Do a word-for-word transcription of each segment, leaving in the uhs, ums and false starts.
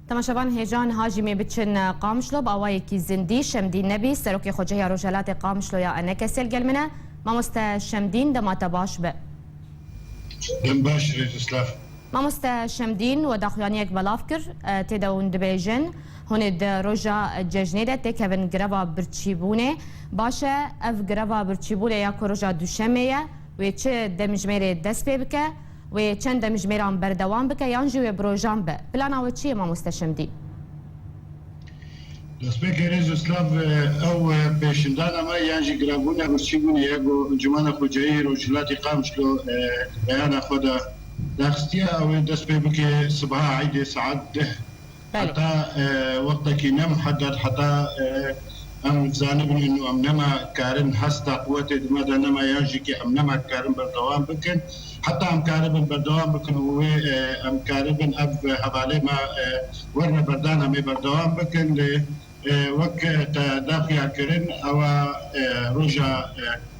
Temaşevan hêja niha jî mê biçin Qamişlo, bi awayekî zindî Şemdîn Nebî, serokê Xwecehiya Rojhelatê Qamişlo ya ENKSê li gel min e. Mamoste Şemdîn, dema te baş be. Dem baş, Rêzislav. Mamoste Şemdîn, we daxuyaniyek belav kir, e, tê de hûn dibêjin, hûn ê di roja cejnê de têkevin greva birçîbûnê. Baş e, ev greva birçîbûnê ya ku roja Duşemê ye, wê çi demjimêrê dest pê bike? Wê çend demjimêran berdewam bike yan jî wê bi rojan be? Plana we çi ye, mamoste Şemdîn? Destpêkê Rêzislav, e, ew, e, pêşindana me yan jî grevbûna birçîbûnê ye ku Encûmena Xwecehî Rojhilatî Qamişlo, e, di beyana xwe de daxistiye, ew ê dest pê bike sibaha eydê saet deh. Belê. Heta, e, wextekî ne muhedded, heta, e, em zanibin û em nema karin hesta quwetê di me de nema yan jî ke em nema karin berdewam bikin. Heta em karibin berdewam bikin û wê, e, em karibin ev hevalê me, e, werine berdan em ê berdewam bikin. Lê, e, wek, e, te daxuya kirin, ewa, e, roja,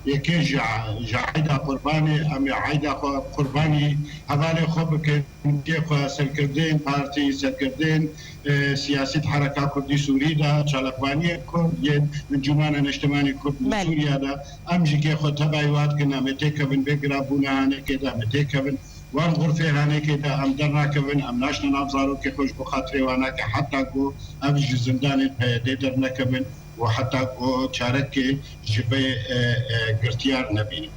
e, yekê ji, ji eyda qurbanê, em ê eyda xwe qurbanî hevalê xwe bikin, kê xwe serkirdên partî, serkirdên, e, siyasî di hereka Kurdî Sûrî de, çalakvaniyên Kurd yên Encûmena Neştimanî Kurd li Belê. Sûriya de, em jî kê xwe tevayî wa dikin, em ê têkevin vê girabûna hanekê de, em ê têkevin wan xurfê hanekê de, em dernakevin, em naşine nav zarokê xwe ji bo xatirê wan nake heta ku ev ji zindanên P Y D'ê dernekevin û heta ku çarekê ji vê, e, e, girtiyar nebînin.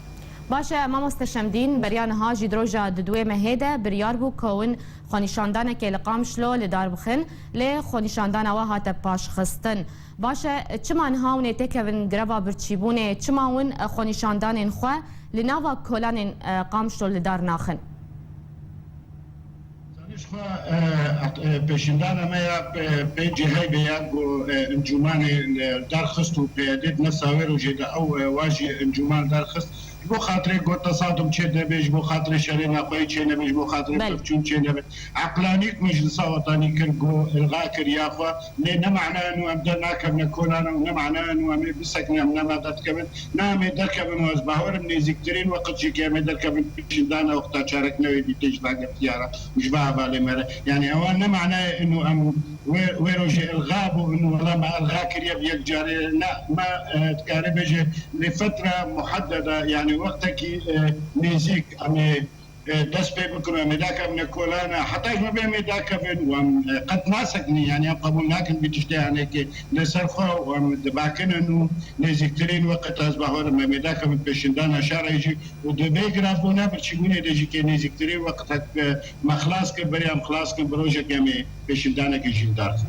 Baş e, mamoste Şemdîn, beriya niha jî di roja di duwê mehê de biryar bû ku hûn xwenîşandanekê li Qamişlo li dar bixin, lê xwenîşandana we hate paşxistin. Baş e, çima niha hûn ê têkevin greva birçîbûnê? Çima hûn, e, xwenîşandanên xwe li nava kolanên, e, Qamişlo li dar naxin? Zanî ji xwe, e, e, pêşindana me ya, e, pêncî heyvê ya ku, e, encûmanê li dar xist û P Y D di nesa wê rojê de ew, e, wa jî encûman dar xist. Ji bo xatirê ku tesadum çê nebe, ji bo xatirê şerê nexweyî çê nebe, ji bo xatirê Belê. pevçûn çê nebe. Eqlanî ku meclisa wetanî kir ku ilga kiriya xwe, lê ne manaya nû em dernakevine kolana û ne manaya nû em ê bisekine em nema derdikevin. Na em ê derkevin û ez bawer im nêzîktirîn weqit jî ke em ê derkevin pêşîndana wexta çarek newê dîtê ji va girtiyara û ji va hevalê me re. Yanî ewa ne manaya inu em wê, wê rojê ilga bû, inu wela me ilga kiriye bi yek carê. Na, me, e, dikare bêje li fetra muheddeda, yanî wextekî, e, nêzîk em ê e, dest pê bikin û em ê dakevine kolana, heta ji me bê em ê dakevin û em, e, qet nasekinin, yanî em qebûl nakin vî tiştê hanekê li ser xwe û em dibakinin û nêzîktirîn weqit ez bawer im em ê dakevin pêşindana şerê jî û di vê girabûna birçîbûnê de jî kê nêzîktirîn weqit hek, e, me xilas kir, berê em xilas kin, bi rojekê em ê pêşindanekê jî li dar xin.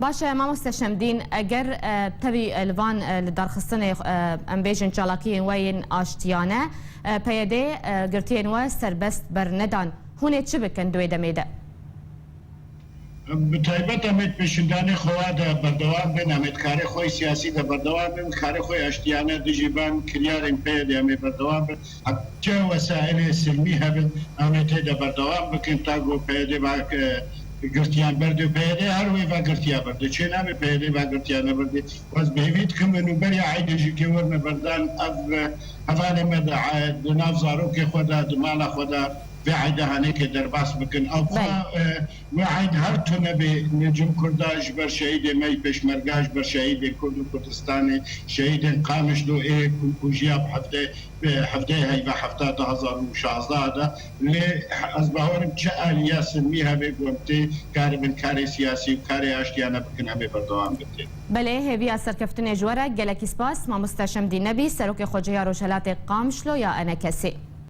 Baş e, mamoste Şemdîn, eger, e, tevî, e, li van, e, li darxistinê, e, em bêjin çalakiyên we yên aştiyane, e, P Y D, e, girtiyên we serbest bernedan, hûn ê çi bikin di wê demê de? Bi taybet em ê di pêşindanê xwe de berdewam bin, em ê di karê xwe yê siyasî de berdewam bin, di karê xwe yê aştiyane dijî van kiryarên P Y D em ê berdewam bin. Çi wesaîlê silmî hebin, em ê tê de berdewam bikin, ta ku P Y D va, e, girtiyan berdê, P Y D her wê va girtiya berdê. Çê nabe P Y D va girtiya neberdê. Ez bi hêvî dikim, û beriya eydê jî kê werine berdan, ev, e, hevalê me de, e, di nav zarokê xwe de, di mala xwe de vê eyda hanekê derbas bikin. Ew Belê. xwe, e, Wê eyd her tune bê li cem Kurda ji ber şehîdê me yî pêşmerga, ji ber şehîdên Kurd û Kurdistanê, şehîdên Qamişlo ê ku kujiya bi hevdeh, bi hevdeh heyva hefta du hazar û şazdeh de. Lê ez bawerim çi aliya silmî hebe ku em tê karibin karê siyasî û karê aştiyane bikin, em ê berdewam bikin. Belê, hêviya serkeftinê ji we re, gelekî spas. Mamoste Şemdîn Nebî, Serokê Xweceya Rojhelatê Qamişlo ya ENKSê.